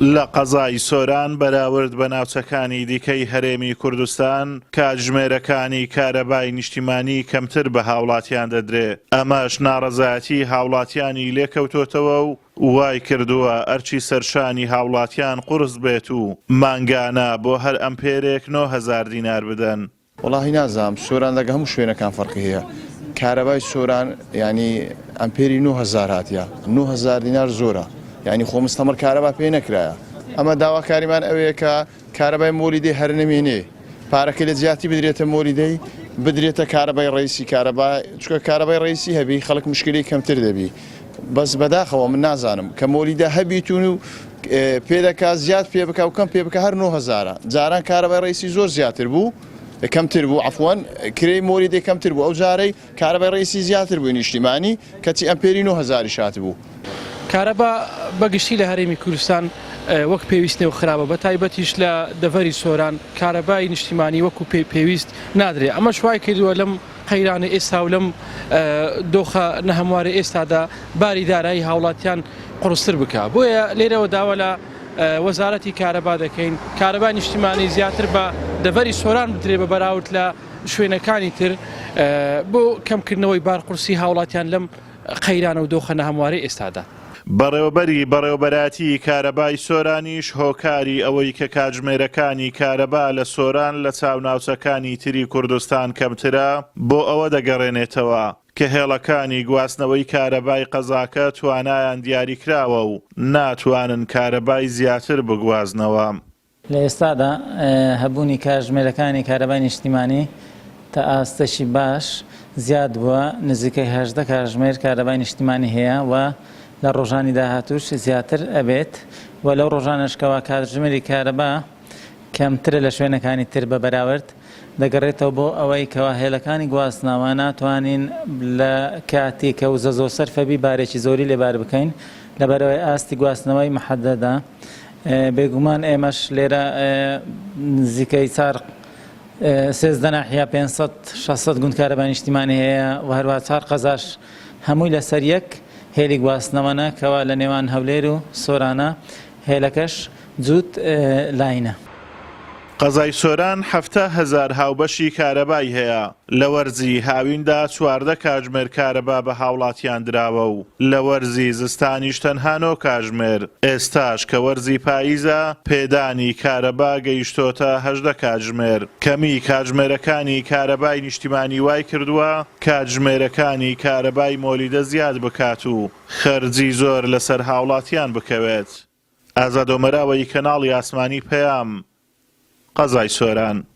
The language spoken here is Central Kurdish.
لە قەزای سۆران بەراورد بە ناوچەکانی دیکەی هەرێمی کوردستان کاتژمێرەکانی کارەبای نیشتیمانی کەمتر بە هاوڵاتیان دەدرێ، ئەمەش ناڕەزایەتی هاوڵاتیانی لێکەوتۆتەوە و وای کردووە ئەرکی سەرشانی هاوڵاتیان قورس بێت و مانگانە بۆ هەر ئەمپێرێک 9000 دینار بدەن. وەڵاهی نازانم سۆران لەگە هەموو شوێنەکان فەرقی هەیە کارەبای سۆران یعنی ئەمپێری 9000 هاتیە 9000 دینار زۆرە یعنی خۆ مستەمر کارەبا پێ نەکرایە ئەمە داواکاریمان ئەوەیە کە کارەبای مۆلیدەی هەر نەمێنێ پارەکەی لە جیاتی بدرێتە مۆلیدەی بدرێتە کارەبای ڕئیسی کارەبا چونکە کارەبای ڕئیسی هەبی خەڵک مشکلی کەمتر دەبی بەس بەداخەوە من نازانم کە مۆلیدە هەبیتون و پێ دەکا زیاد پێ بکا و کەم پێ بکا هەر 9000 جاران کارەبای ڕئیسی زۆر زیاتر بوو کەمتر بوو عەفوەن کرێی مۆلیدەی کەمتر بوو ئەو جارەی کارەبای ڕئیسی زیاتر بوو نیشتیمانی کەچی ئەمپێری 9000 هاتبوو. کارەبا بە گشتی لە هەرێمی کوردستان وەک پێویست نیە و خراپە بە تایبەتیش لە دەڤەری سۆران کارەبای نیشتیمانی وەکو پێویست نادرێ ئەمەش وای کردووە لەم قەیرانە ئێستا و لەم دۆخە نەهەموارە ئێستادا باری دارایی هاوڵاتیان قورستر بکە بۆیە لێرەوە داوا لە وەزارەتی کارەبا دەکەین کارەبای نیشتیمانی زیاتر بە دەڤەری سۆران بدرێ بە بەراورد لە شوێنەکانی تر بۆ کەمکردنەوەی بارقورسی هاوڵاتیان لەم قەیرانە و دۆخە ناهەموارەی ئێستادا. بەڕێوەبەری بەڕێوەبەرایەتیی کارەبای سۆرانیش هۆکاری ئەوەی کە کاتژمێرەکانی کارەبا لە سۆران لە چاو ناوچەکانی تری کوردستان کەمترە بۆ ئەوە دەگەڕێنێتەوە کە هێڵەکانی گواستنەوەی کارەبای قەزاکە توانایان دیاریکراوە و ناتوانن کارەبای زیاتر بگوازنەوە. لە ئێستادا هەبوونی کاتژمێرەکانی کارەبای نیشتیمانی تا ئاستێکی باش زیاد بووە، نزیکەی 18 کاتژمێر کارەبای نیشتیمانی هەیە و لە ڕۆژانی داهاتووش زیاتر ئەبێت و لەو ڕۆژانەش کەوا کاتژمێری کارەبا کەمترە لە شوێنەکانی تر بە بەراورد دەگەڕێتەوە بۆ ئەوەی کەوا هێلەکانی گواستنەوە ناتوانین لە کاتی کە وزە زۆر سەرفە بی بارێکی زۆری لێ بار بکەین لەبەرئەوەی ئاستی گواستنەوەی محەدەدە بێگومان ئێمەش لێرە نزیکەی چار 13 ناحیە 500 600 گوند کارەبای نیشتیمانی هەیە و هەروە چار قەزاش هەمووی لەسەر یەک هێلی گواستنەوەنە کەوا لە نێوان هەولێر و سۆرانە هێلەکەش جووت لاینە. قەزای سۆران 70,000 هاوبەشی کارەبای هەیە، لە وەرزی هاویندا 14 کاژمێر کارەبا بە هاوڵاتیان دراوە و لە وەرزی زستانیش تەنها نۆ کاژمێر، ئێستاش کە وەرزی پاییزە پێدانی کارەبا گەیشتۆتە 18 کاتژمێر. کەمیی کاتژمێرەکانی کارەبای نیشتیمانی وایکردووە کاتژمێرەکانی کارەبای مۆلیدە زیاد بکات و خەرجی زۆر لەسەر هاوڵاتیان بکەوێت. ئازاد ئۆمەراوەیی کەناڵی ئاسمانی پەیام، قەزای سۆران.